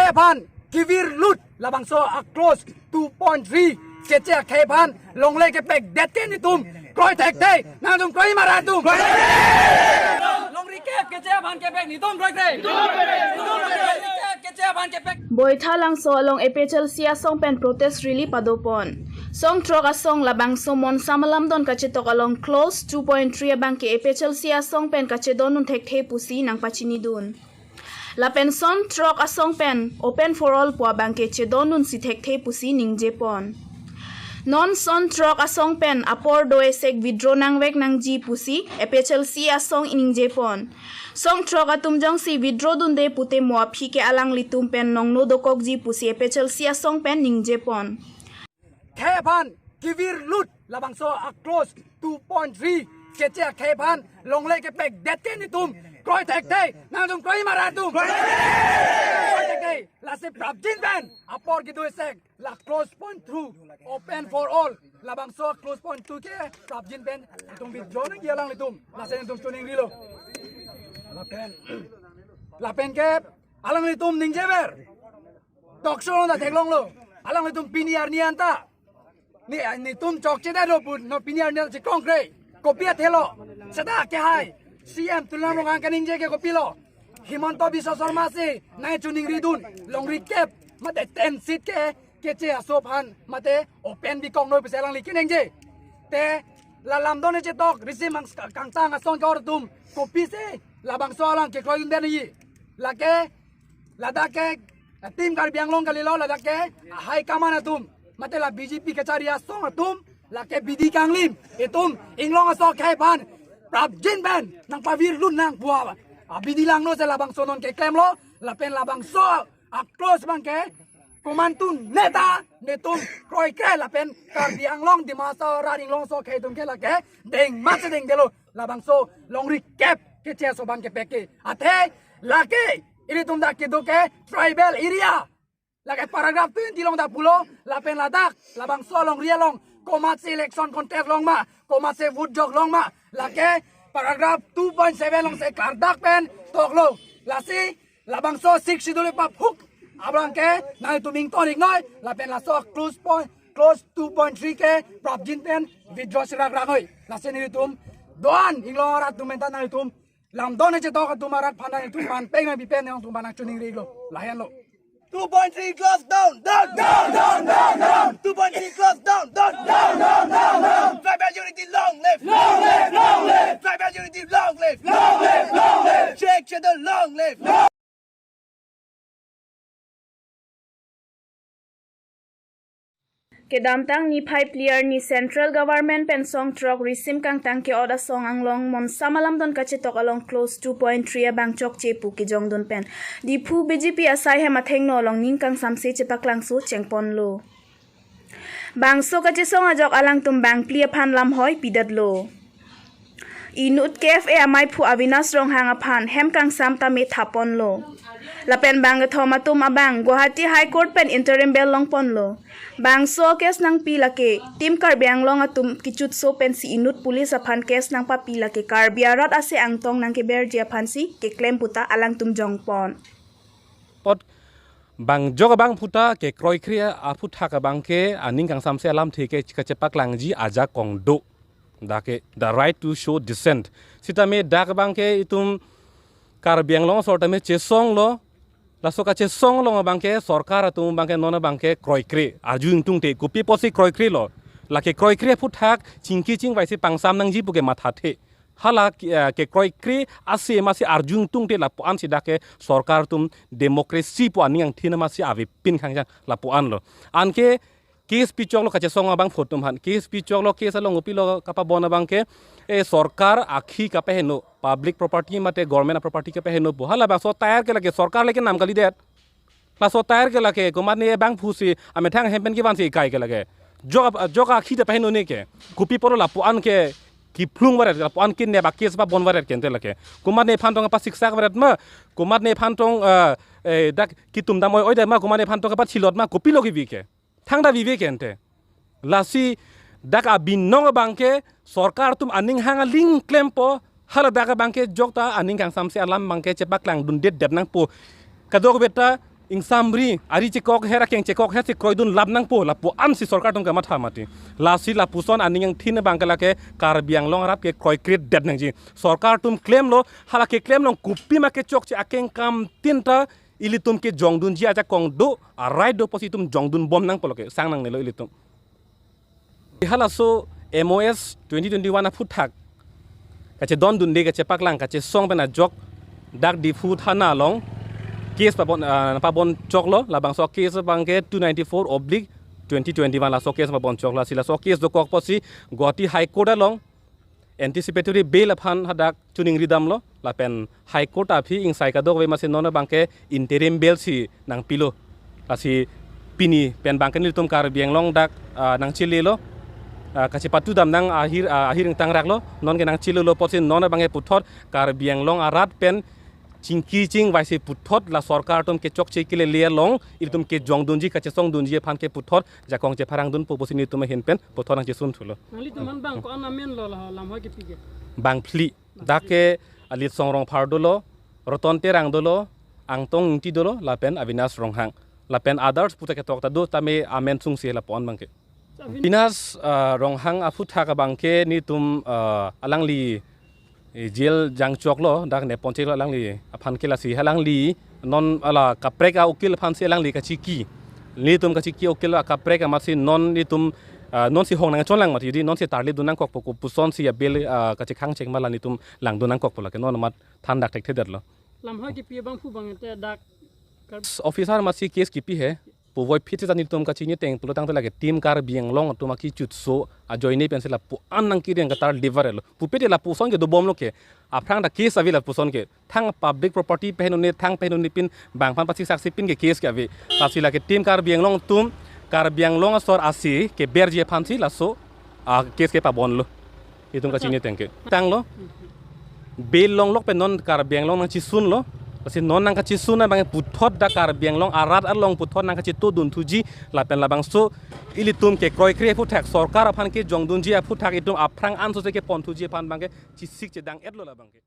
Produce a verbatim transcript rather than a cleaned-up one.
aphan kevirlut labangso a clause two point three keche akhei aphan longle kepekdet ke netum kroi thekthe, nangtum kroi ma ra tum. Longri kep keche aphan kepek netum kroi the. Longri kep keche aphan kepek. Boithalangso along A P H L C asong pen protest rally padopon. Song throk asong labangso Monsam Alamdon kachetok along clause two point three abangke A P H L C asong pen kachedondun thekthe pusi nangpachinidun. Lapen song throk asong pen open for all pu abangke chedondunsi thekthe pusi ningjepon. Non song throk asong pen apor do-esek withdraw nangvek nangji pusi A P H L C asong ningjepon. Song throk atum jongsi withdraw dunde pute mo aphi ke alanglitum pen nongno dokokji pusi A P H L C asong pen ningjepon. Akhei aphan kevirlut labangso a clause two point three keche akhei aphan longle kepekdet ke netum kroi thekthe, nangtum kroi ma ra tum. Kroi thekthe. Lasi prapjin pen apor kedo-esek la clause point two open for all, labangso clause point two ke prapjin pen netum withdraw nangji alanglitum. Lasi netum chuning rilo. Lapen, lapen ke alanglitum ningjever. Talk show along ta theklonglo. Alanglitum pini arni anta, ne, netum chokche ta do pu, non pini arni anta chikong kre. Kopi athelo. Seta kehai C M Tuliram Ronghang kaningje ke kopilo? Himanta Biswa Sarma si nai chuningridun, longri kep mate ten seat ke keche aso aphan mate open bikok noi pusi alangli keningje. Te la Lamdon chetok risim ang kangtang asong ke-or atum kopisi labangso alang kekroidunde nangji? Lake ladak ke Team Karbi Anglong kalilo, ladak ke high command atum mate la B J P kachari asong atum, lake bidi kanglim, itum inglong aso akhei aphan prapjin pen nangpavirlut nang pu abidi langno si labangso non keklemlo. Lapen labangso a clause abangke komantu neta netum kroikre lapen Karbi Anglong Dima Hasao arat inglong aso akhei atum ke lake dengmat si dengdelo, labangso longri kep keche aso abang kepek ke. Athe lake ilitum dak kedo ke tribal area. Lake paragraph twenty along dak pulo, lapen ladak labangso longri along komatsi election contest long ma, komatsi vote jok long ma, lake paragraph two point seven along si klardak pen toklo. Lasi labangso Sixth Schedule paphuk abangke nangtum ington iknoi, lapen laso clause point, clause two point three ke prapjin pen withdraw si rakrak noi. Lasi nelitum do-an inglong arat atum pen ta nangtum Lamdon chetok atum arat aphan nangtum manpeng nangpipen nangtum aphan nangchuningrilo. Lahenlo. Two point three clause down, down, down, down, down, down. Two point three clause down, down, down, down, down, down. Tribal unity long live. Long live, long live. Tribal unity long live. Long live, long live. Sixth Schedule long live. Long Kedamtang niphai phli arni central government pen song throk risim kangtang ke-ot asong anglong Monsam Alamdon kachetok along clause two point three abang chokche pu kejongdun pen Diphu B J P asai hem athengno along ning kangsamse chepaklangso chengponlo. Bangso kachesong ajok alangtum bangphli aphan lamhoi pidetlo. Inut K F A amaiphu Avinash Ronghang aphan hem kangsam tame thaponlo. Lapen bangkethom atum abang Guwahati High Court pen interim bail longponlo. Bangso case nangpi lake Team Karbi Anglong atum kechutso pensi inut police aphan case nangpapi lake Karbi arat ase angtong nangkeberji aphansi keklem puta alangtum jongpon. Pot bang jok abang puta kekroikre aphuthak abangke aning kangsamse alamthe ke kachepaklangji ajakong do. Dak ke the right to show dissent. Sitame dak abangke itum Karbi Anglong asor tame chesonglo, laso kachesong along abangke sorkar atum abangke non abangke kroikre arju ingtungte, kopi apotsi kroikrelo? Lake kroikre aphuthak chingki chingvaisi pangsam nangji pu ke mathathe. Hala ke, eh, kekroikre ase masi arju ingtungte lapu-ansi dak ke sorkar atum democracy pu aning angthin masi avepin khangjang lapu-anlo. Anke case pichoklo kachesong abang photum han. Case pichoklo, case along kopilo kapabon abangke, eh, sorkar akhi kapaheno, public property mate government property kapaheno pu. Hala bangso tyre ke lake sorkar le kenam kalidet. Laso tyre ke lake komatne bangphusi amethang hem pen kevansi ekai ke lake. Jok, jok akhi ta paheno ne ke. Kopi apotlo lapu-an ke kiphlung varet, lapu-an ke neba case pabon varet ke ante lake. Komatne aphan tong pasiksak varet ma, komatne aphan tong, eh, eh, dak kitum dam oi oi det ma, komatne aphan tong pachilot ma, kopilo kevi ke. Thangta vive ke ante. Lasi dak abinong abangke sorkar atum aning hang aling klempo, hala dak abangke jokta aning kangsamse alam abangke chepaklangdundet det nangpo. Kadokave ta Ingsamri, ari chekok her, akeng chekok her si kroidun lap nangpo, lapu-an si sorkar atum kematha mati. Lasi lapuson aning angthin abangke lake Karbi Anglong arat ke kroikredet nangji. Sorkar atum klemlo, hala keklem along kopima kechokche akeng kam tin ta ilitum kejongdunji ajakong do, arai do pusi itum jongdunbom nangpo, lake sang nangnelo ilitum. Halaso M O S twenty twenty-one aphuthak kachedondunde, kachepaklang, kachesong pen ajok dak Diphu thana along case pabon, ah, pabon choklo, labangso case abangke two ninety-four oblique twenty twenty-one, laso case pabon choklo, lasi laso case dokok pusi Guwahati High Court along anticipatory bail aphan hadak choningri damlo, lapen High Court aphi ingsai kadokave amatsi non abangke interim bail si nangpilo. Lasi pini pen abangke nelitum Karbi Anglong dak, ah, nangchelelo, ah, kachepatu dam nang ahir, ah, ahir ingtang raklo, non ke nangchelelo pusi non abangke puthot Karbi Anglong arat pen chingki chingvai si puthot la sorkar atum kechokche kelele along ilitum kejongdunji, kachesongdunji aphan ke puthot jakong chepharangdunpo pusi nelitum ahin pen puthot nangchesunthulo. Nanglitum aphan bang ko-an amen lo la lamhoi kepi ke? Bang phli. Dak ke Alitsong Rongphar dolo, Roton Terang dolo, Angtong Ingti dolo, lapen Avinash Ronghang. Lapen others puta ketok ta do, tame amen sungsi lapu-an abangke. Avinash, ah, Ronghang aphuthak abangke nelitum, ah, alangli, eh, jail jangchoklo, dak neponcheklo alangli aphan ke, lasi alangli non hala kaprek a-ukil aphansi alangli kachiki. Nelitum kachiki ukil akaprek amatsi non nelitum, ah, nonsi hong nangchonlang mati, jodi nonsi tarlip dun nangkokpo, kopuson si a-bail, ah, kachekhang chek ma la nelitum langdun nangkokpo, lake non amat than dak thekthedetlo. Lamhoi kepi abang phu abang te dak Kar- Officer amatsi case kepi he. Puvoiphit ta nelitum kachini ateng pulotangte lake Team Karbi Anglong atum akechutso ajoine pensi lapu-an nangkereng katar deliver lo. Pupe te lapuson ke dobomlo ke. Aphrang ta case ave lapuson ke. Thang public property pen un-e, thang pen un-e pin bang aphan pasik-saksi pin ke case ke ave. Lasi lake Team Karbi Anglong atum, Karbi Anglong asor asi keberji aphansi laso, ah, case ke pabonlo. Itum kachini ateng ke. Tanglo. Bail longlok pen non Karbi Anglong nangchesunlo. Lasi non nangkachesun abang puthot dak Karbi Anglong arat along puthot nangkachetongdunthuji lapen labangso ilitum kekroikre aphuthak, sorkar aphan kejongdunji aphuthak itum aphrang ansose keponthuji aphan abangke chesik chedang-etlo labangke.